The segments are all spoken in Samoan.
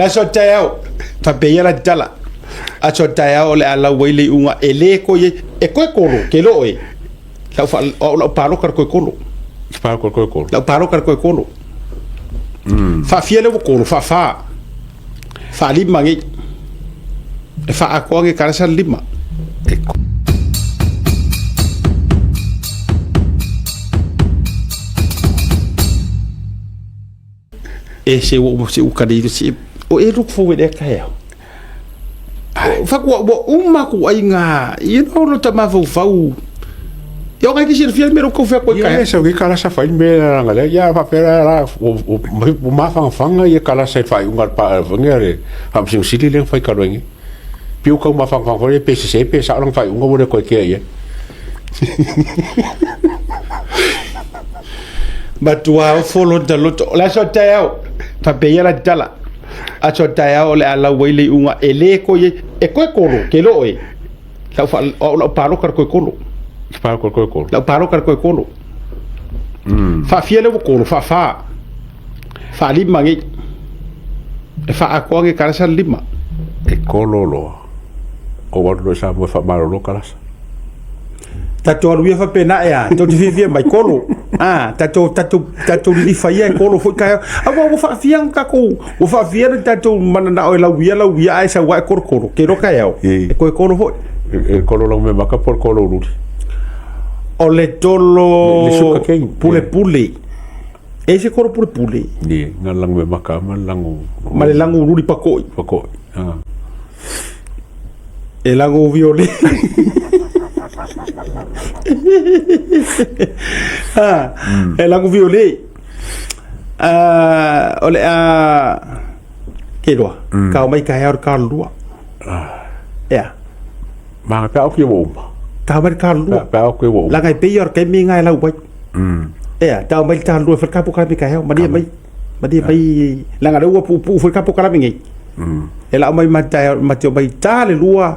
Le aso taeao, faapea ia la tala. Aso taeao o le a lau ai le iuga e le koe ai. E koe kolo, ke lo oe. Lau wha, o lau paloka le koe kolo. Paloka le koe kolo. Lau paloka le koe kolo. Faafia le ua kolo, faafa. Faalima nei. E faaatoa nei kalasa le lima. E se ua se ua kali se o e look forward e taeao. Fa ua ua uma ku aiga you know lo ta mafaufau. Ia o ngai ki silafia me lo kau fea koe Ia, taeao. se ki kalasa fai me ranga le ia fa pera la o o mafangafanga ia kalasa e fai unga pa fangia le fa sili le fai kaloingi. Piu kau mafangafanga le pe se pe sa lang fai unga wo le koe kia ia. Matua ofo lota loto. O le aso taeao, faapea ia la tala. Aso taeao o le a lau ai le iuga e le koe ai. E koe kolo, ke lo oe. Lau wha, o lau paloka le koe kolo. Paloka le koe kolo. Lau paloka le koe kolo. Faafia le ua kolo, faafa. Faalima nei. E faaatoa nei kalasa le lima. E kolo loa. O waru loa sa mo whaamalolo kalasa. Tatou alu ia faapena ea, tou te fiafia mai kolo. Ah, tatou tatou tatou lilifa ia e kolo foi taeao. Aua ua faafia na tatou, ua faafia le tatou mananao e lauia lauia ae sau ae kolokolo. Ke iloa taeao, e toe kolo foi. E kolo lau mea maka po o le kolo ululi. O le tolo Le sugar cane. pulepule. E se kolo pulepule. Ni, nga langu me maka ma langu. Ma le langu ululi pakoi. Pakoi. Ah. E lago viole. Ah, e lago viole. Ah, o le a ke loa. Ka o mai ka hea o le ka lua. Ea. Ma pe au ki wo uma. Ka mai ka lua. Pe au ki wo uma. Langa e pei o le kaimi ngai lau wai. Ea, tau mai ta lua whalka po kalame ka hea, maria mai. Maria mai, langa le ua pu pu whalka po kalame ngai. E lau mai ma tae ma te mai tā le lua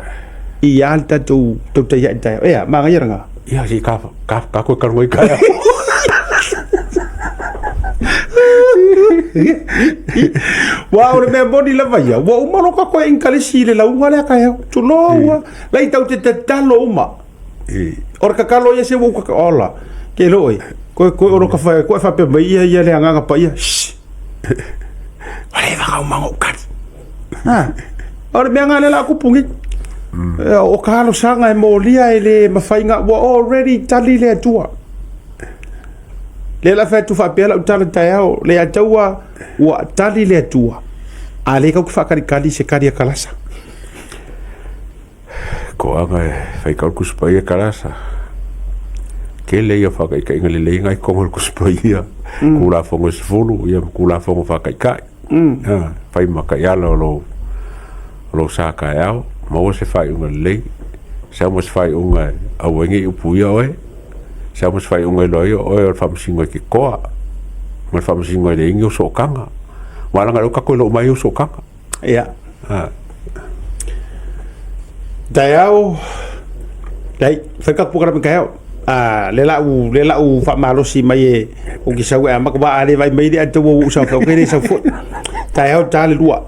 i a le tatou tautai ai taeao. Ea, magaia ranga. Ia, si ka, ka, ka koe karu ai kai. Ua o le mea moni lava ia, ua uma loa ka koe inkalesi i le lauga lea taeao. Tulou ua, lai tau te tatalo uma. O le kakalo ia se ua uka ola. Ke lo oe. Koe koe olo ka whae, koe whapea mai ia ia le anganga pa ia. Shh. Wale waka o mango ukari. Ha. O le mea ngā le la kupungi. O ka alo sanga e mōlia e le mawhainga ua already tali le atua. Le la whai tu whapea lau tala taeao, le ataua ua tali le atua. A le kau ki whakarikari se kari a kalasa. Koaga e fai kau kusi paia kalasa. Tele ia whakaikaiga lelei ngai kongo le kusi paia. Kulafono e sefulu, ia ma kulafono whakaikai. Fai ma kaiala o lou, o lou sa kaeao. Maua se faaiuga lelei. Sau ma se faaiuga e aua ai nei upu ia oe. Sau ma se faaiuga e iloa ai o oe o le faamasino i ke koa. Ma le faamasino e leai ni osookaga. Aua leaga o lea ua tatou iloa uma ai osookaga. Ia. Taeao, dai, fai ka puka rami kaeo. Ah, le lau, le lau faamalosi mai e o ki sau e amaka wa ale vai mai le atu ua sau ka kere sau foi. Taeao ta le lua.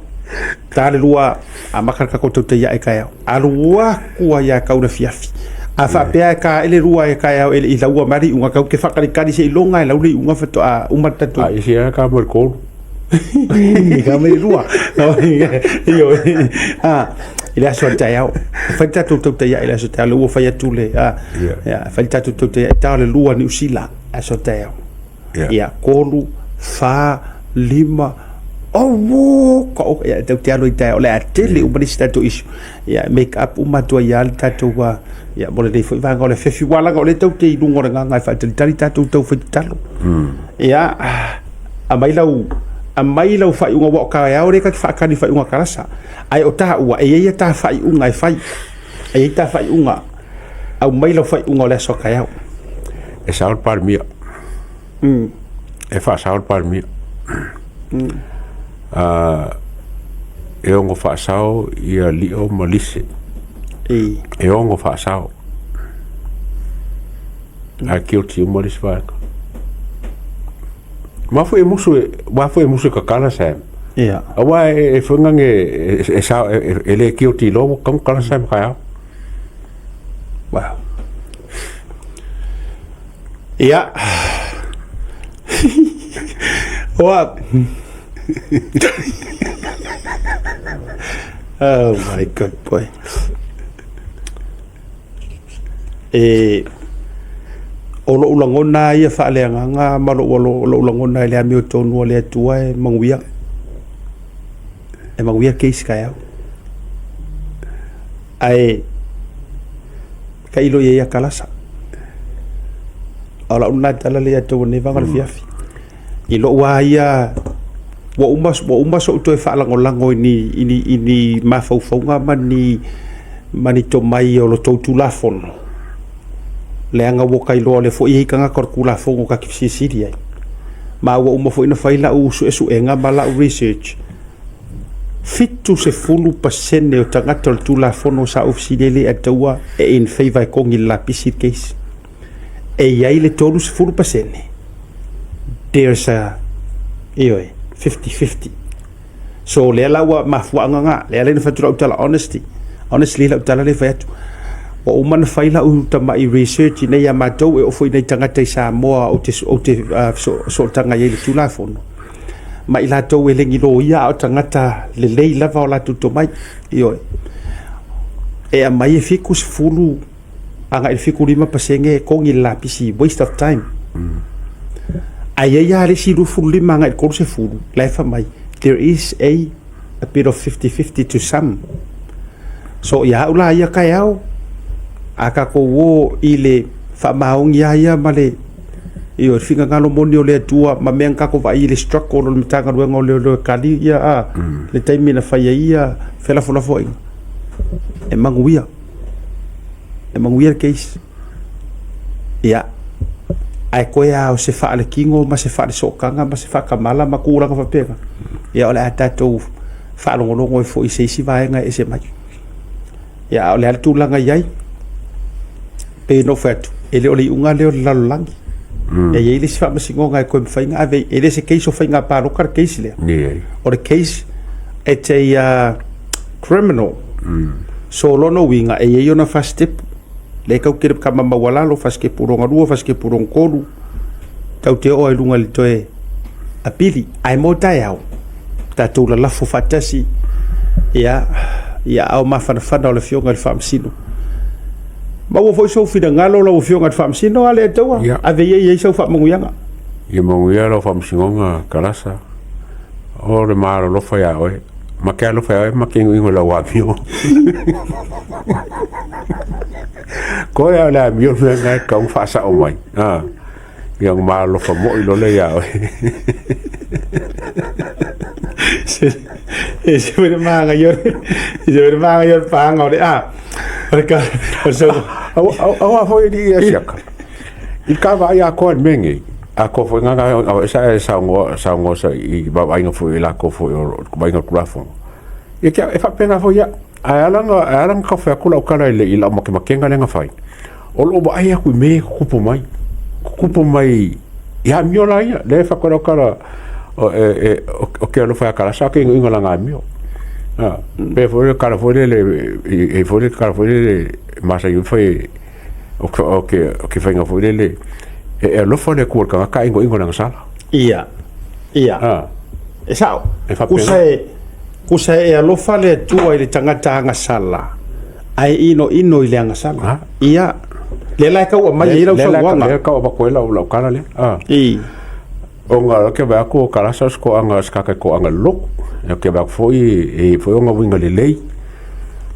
Ta le lua amaka ka ko te ia e kaeo. Alu aku ai a kau na fiafi. A faapea e ka ele lua e kaeo ele i laua mari unga kau ke whakarikari se ilonga e laule i unga whatoa uma tatu. A isi a ka mo le kolu. Ka mai lua. Io. Ah, i le aso taeao. Fai tatou tau taia i le aso taeao, le ua fai atu le ah, yeah, fai tatou tau taia i tao le lua Niu Sila aso taeao. Ia, kolu, fa, lima, oh, ka o ia tau te alo i taeao le a tele uma nisi tatou issue. Ia, make up uma atu ai le tatou ia mo lenei foi vaega o le fefi walaga o le tau te i luga o le gaga e faatalitali tatou tau fai tatalo. Ia, Aumai lau aumai lau faaiuga ua o taeao lea ta te faatali i faaiuga kalasa. Ae o taua e i ai a ta faaiuga e fai. E i ai ta faaiuga. Aumai lau faaiuga o le aso a taeao. E sao le Palemia. E faasao le Palemia. E ono faasao ia Lio ma Lise. E ono faasao. Ae guilty uma le isi vaega. Mafua e musu e, mafua e musu e kakala Sam. Ia. Aua e faiga e sa e le kio ti lo kang kala sa ma kaya. Wow. Ia. Oa. Oh my God, boy. E o lo'u lagona ia faaleagaga ma lo'u lagona i le amiotonu a le Atua e manuia. E manuia case taeao. Ae tailo i ai ia Kalasa. A o lau lena tala lea ia te outou i lenei vaega o le afiafi. I lou lava ia, ua uma so'u toe faalagolago i ni mafaufauga ma ni tomai o lo tou Tulafono, leaga ua ta iloa o lea foi e i ai tagata o le Tulafono ta te fesilisili ai. Ma ua uma foi ona fai lau suesuega ma lau research, 70% o tagata o le Tulafono sa ou fesili ai le ataua e in favor e kogi le lapisi le case. E i ai le 30%, there's a, ioe, 50-50. So lea la ua mafuaaga na, lea la na fai atu lau tala honesty. Honestly lau tala lea fai atu. Ua uma ona fai lau tamai research ina ia matou e oo foi nei tagata i Samoa ou te sootaga i ai i le Tulafono. Ma i latou e le ni loia a o tagata lelei lava o latou tomai. Ioe. E aumai e 70 agai i le 75% e kogi le lapisi, waste of time. Ae i ai lava le isi 25 agai i le 30 la e fai mai there is a bit of 50-50 to some. So ia au la ia taeao a tatou o i le faamaoni lava ia ma le ioe, le finagalo moni o le Atua ma mea na tatou vaai i le struggle o le Matagaluega o Leoleo e kali ia le taimi na fai ai ia felafolafoaiga, e manuia. E manuia le case. Ia, ae toe lava o se faaletino ma se faalesootaga ma se faatamala ma tulaga faapena, ia o le a tatou faalogologo ai foi i se isi vaega e ese mai. Ia, a o le a le tulaga e i ai? Pei ona ou fai atu, e le o le iuga lea o le lalolagi. E i ai le isi faamasinoga e toe mafai ona ave, e le o se case o faiga palota le case lea. O le case, it's a criminal. So lona uiga, e i ai ona first step, lea e tau te tama maualalo, first step lona lua, first step lona tolu, tau te oo ai i luga i le toe apili. Ae mo taeao, tatou lalafo faatasi, ia, ia aao mafanafana o le Afioga i le Faamasino. Maua foi sou finagalo lau Afioga i le Faamasino, a le Ataua, ave ia i ai sau faamanuiaga. Ia manuia lau faamasinoga Kalasa. O le malolofa iā oe. Ma ke alofa iā oe ma ke inoino i lau amio. Koe a o le amio le mea lena e tatau ona faasao mai. A, ia ona malolofa moi loa lea iā oe. E se foi le manaia o le, e se foi le manaia o le pāga o le a. O le ka, o le sau. Aua foi alii e siaka. I le ka vaai atoa i le mea lenei, atoa foi na na sa e saunoa saunoa sa i vaaiga foi i latou foi o le vaaiga o le Tulafono. Ia te au, e faapena foi au. Ae ala ona ae ala ona tau fai atu lau tala i lau matematega lea na fai, o lou vaai atu i mea ia e tutupu mai, tutupu mai i amio la ia. Lea e fai atu ai lau tala, o ke alofa ia Kalasa, a o ke inoino i lana amio. Pei foi le tala foi lele, e i ai foi le tala foi lele e masani ona fai, o ke faiga foi lele, e alofa le Atua i le tagata ae inoino i lana sala. Ia, ia. E sao. E faapena. Kusa e alofa le Atua i le tagata agasala, ae inoino i le agasala. Ia, lea la e tau aumai ai lau saunoaga. Lea e tau avatu ai lau tala lea. Ona o ke vaai atu o Kalasa o se toaga, o se tagata e toaga i le lotu. Ou te vaai atu foi e i ai foi ona uiga lelei.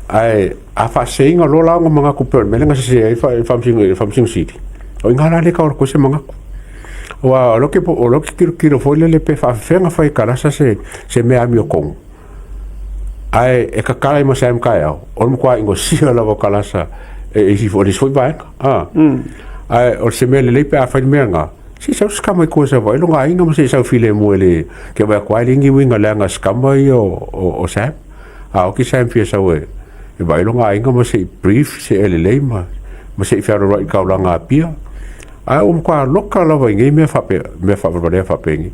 Ae a faaseseina loa la ona manatu pei o le mea lea na sese ai le Faamasino Sili, o i ina la lea e tau alu atu ai se manatu. Aua o lea ou te tilotilo foi lele pe faapefea ona fai e Kalasa se mea amiotonu, ae e tatala ai ma se taeao, o le matua inosia lava o Kalasa e isi foi, le isi foi vaega. Ae o se mea lelei pe a fai le mea lena, se i sau se tama i tua e sau vaai lona aiga ma se i sau filemu e le, ke vaai atu lava e leai ni uiga leaga se tama ia o Sam. A oti Sam fia sau e vaai lona aiga ma se i brief se i lelei ma se i fealualuai i le taulaga Apia. Ae ua matua loka lava i nei mea faapea, mea faavalevalea faapenei.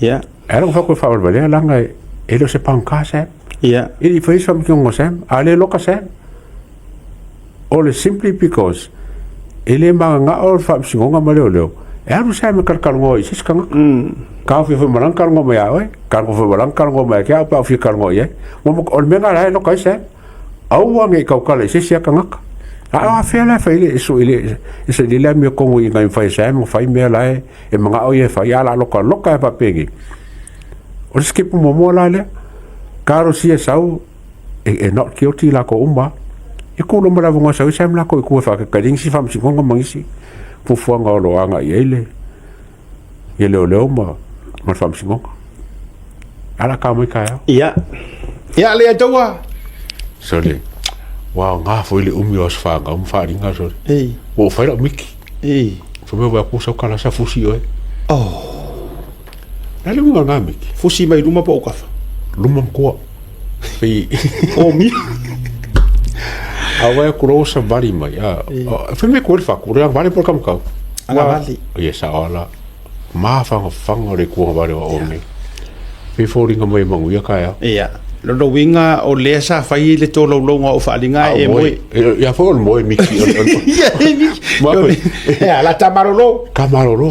Ia. E ala fa ko fa wale langa e le o se pangka Sam. Ia. E le fai sa mki Sam, a le loka Sam. O le simply because e le magagao o le faamasinoga ma leoleo e alu sa me kalakalagoa i se isi tagata. Ka fia foi malaga kalagoa mai ia oe, kalagoa foi malaga kalagoa mai ia te au pe a ou fia kalagoa i ai. O le mea lena la e loka ai Sam. Aua ne i tautala i se isi lava tagata. A o afea la e fai ai le e saili ai le amiotonu i nai mafai e Sam ona fai mea la e manao ia e fai, a o le a lokaloka lava faapenei. O le sikepu muamua la lea, talosia e sau e not guilty latou uma lava. E tu loa ma le avanoa e sau ai Sam latou i tua e faatalitali ai nisi faamasinoga ma nisi fuafuaga o lo o agai i ai le leoleo ma le faamasinoga. A o le a ta mai taeao. Ia. Ia le taua. Sole. Ua aoga foi le umi o aso fanau ma faaaliga sole. Ei. Ua ou fai lau miki. Ei. Fai mai ua aku sau kalasa fusi oe. Oh. Le a le uiga o lena miki? Fusi mai luma po o kafa. Luma ma tua. Pei o mi. A wai aku ro sa vali mai. A fai mai ko le faku le vali po kam kau. Aga vali. Ye sa ala. Ma fanga fanga le kuanga vali o nei. Pei fōringa mai manuia ka ia. Ia. Lona uiga o lea sa fai le tolaulauga o faaaliga e moe. Ia foi o le moe miki. Ia, e miki. Ia la tamalolo. Tamalolo.